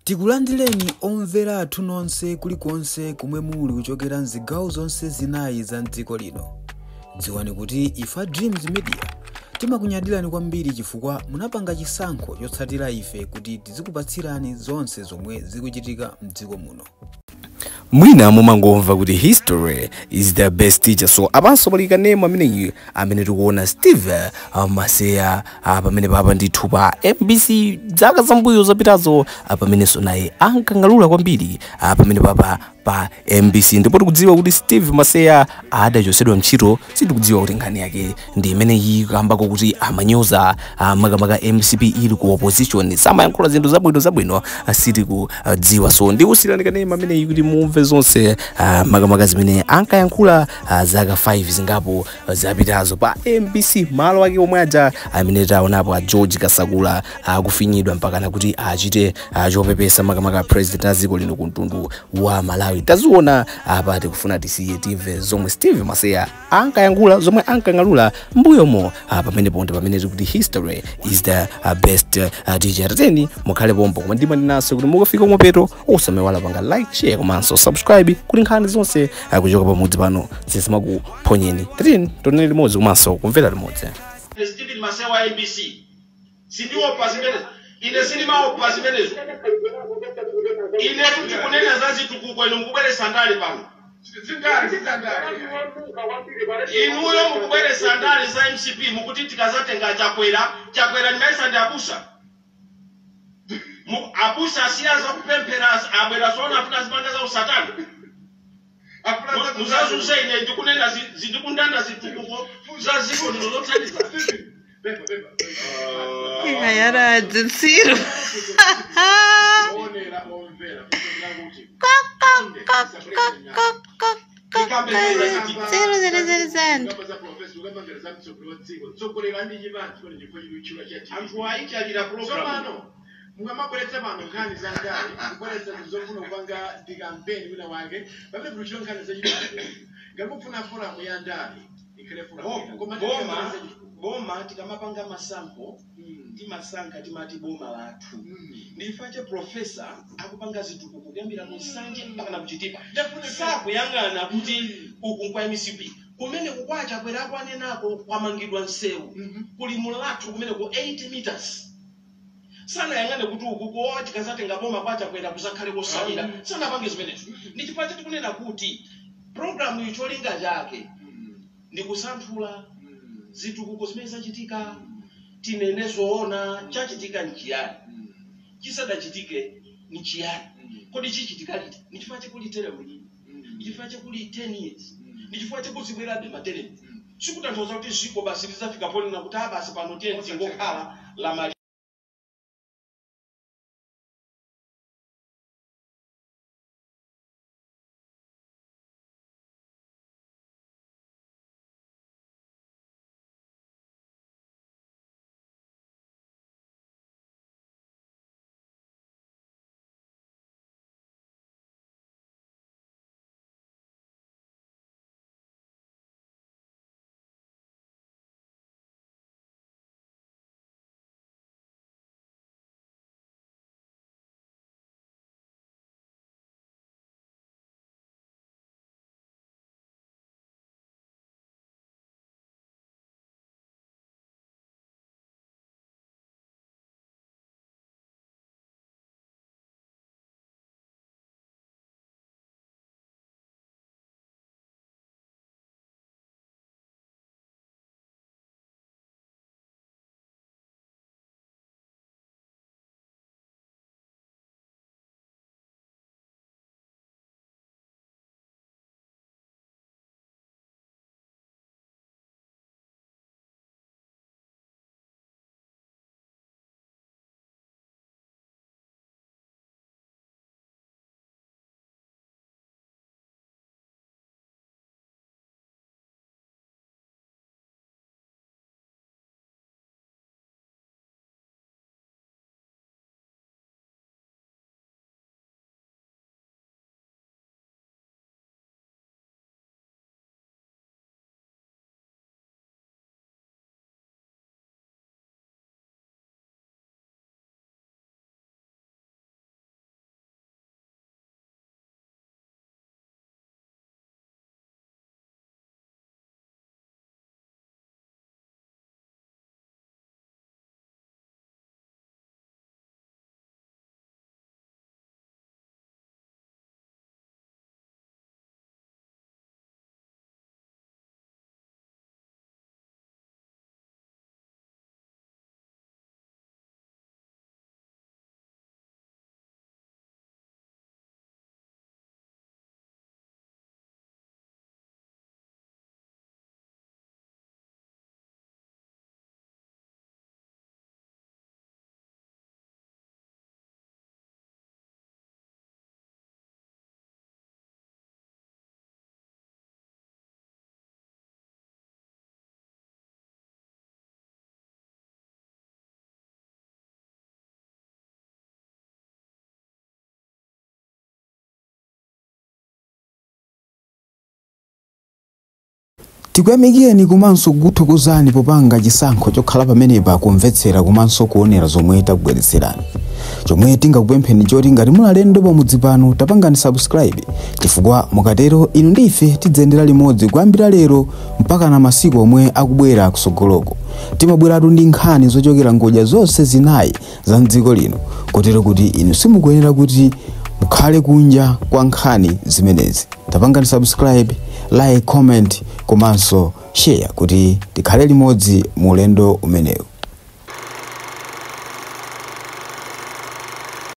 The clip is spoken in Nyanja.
Tikulandireni omvera athu nonse kulikonse kumwe muli kuchokera mzigawo zonse zinayi za mdziko lino. Dziwani kuti ifa Dreams Media timakunyadirani kwambiri chifukwa munapanga chisankho chotsatira ife kuti tizikupatsirani zonse zomwe zikuchitika mdziko muno. Mwina mumangomva kuti history is the best teacher, so apanso pali kanema ameneyi amene tikuona Steve Maseya pamene papa ndithu pa MBC zaka zambuyo zapitazo, pamenenso naye ankangalula kwambiri pamene papa pa MBC. Ndipo tikudziwa kuti Steve Maseya adachotsedwa ntchito, sitikudziwa kuti nkhani yake ndi imeneyi kambako kuti amanyoza makamaka MCP ili ku opposition, samayankhula zinthu zabwino zabwino, sitikudziwa. So ndikusiyirani kanema ameneyi kuti mumve zonse makamaka zimene ankayankhula zaka 5 zingapo zapitazo pa MBC, malo ake omwe aja amene taonapo a George Kasakula akufinyidwa mpakana kuti achite chopepesa makamaka president a dziko lino ku mtundu wa Malawi. Taziona apa, tikufuna tisiye timve zomwe Steve Maseya ankayankhula, zomwe ankangalula mbuyomo pamene ponte pamene tikuti history is the best teacher. Tateni mukhale pompo, koma ndimanenanso kuti mukafika kumapeto osamaiwala panga like, share komanso subscribe kuti nkhani zonse kuchoka pamudzi pano zisamakuphonyeni. Tateni tionere limodzi komanso kumvera limodzi. Stephen Maseya wa MBC, sindiopa zimenezo, ine sindimaopa zimenezo. Ine kuti kunena za zitukuko, inu mukubweresa ndale pano, inuyo mukubweresa ndale za MCP, mukuti tikazatenga Chakwera. Chakwera ndimaisa ndi abusa. Abusa asiya zakupemphera, abwera sona afuna zipanga za usatana. Muzazuze ine ndikunena ndikundanda zitukuko za ziko lino zothandiza. Yaradzi tsiru zero zero zero. Anthu ayikalira program. Mukamabweretsa pano nkhani za ndale, kubweretsa zofuna kupanga ndi kampeni wina wake pamene kuchita nkhani zachitukuko. Ngati mukufuna forum ya ndale, ikhale forum. Koma boma boma tikamapanga masankho timasankha, timati boma lathu. Ndifache professor akupanga zitukuko kuyambira ku Nsanje mpaka na kuChitipa, sakuyang'ana kuti uku nkwa MCP, kumene kukwachakwera kwanenako kwamangidwa nsewu kuli mulatho kumene ku 80 meters. Sanayang'ane kuti uku ko tikazatenga boma kwachakwera kuzakhale kosalira, sanapange zimenezo. Ndi chifukwa chatikunena kuti programu iyi cholinga chake ndi kusanthula zitukuko zimene zachitika, tinene zoona, chachitika nchiyani, chisadachitike nchiyani, kodi chichitika liti? Ndi chifukwa chekuli term lini, ndi chifukwa chekuli 10 years, ndi chifukwa chekuzibwerabe ma term. Sikutanthauza kuti ziko basi lizafika ponena kuti a basi pano tiye zingokhala la Tikuyamikeni komanso kukuthokozani popanga chisankho chokhala pamenepa kumvetsera komanso kuonera zomwe takubweretserani. Chomwe tingakupempheni choti ngati muli alendo pamudzi pano, tapangani subscribe, chifukwa mukatero inu ndi ife tidzayendera limodzi kuyambira lero mpaka na masiku omwe akubwera kusogoloko. Timabweratu ndi nkhani zochokera ngodya zonse zinayi za mdziko lino, kotero kuti inu simukuyenera kuti mukhale kunja kwa nkhani zimenezi. Tapangani subscribe, like, comment komanso share kuti tikhale limodzi mu ulendo umenewu.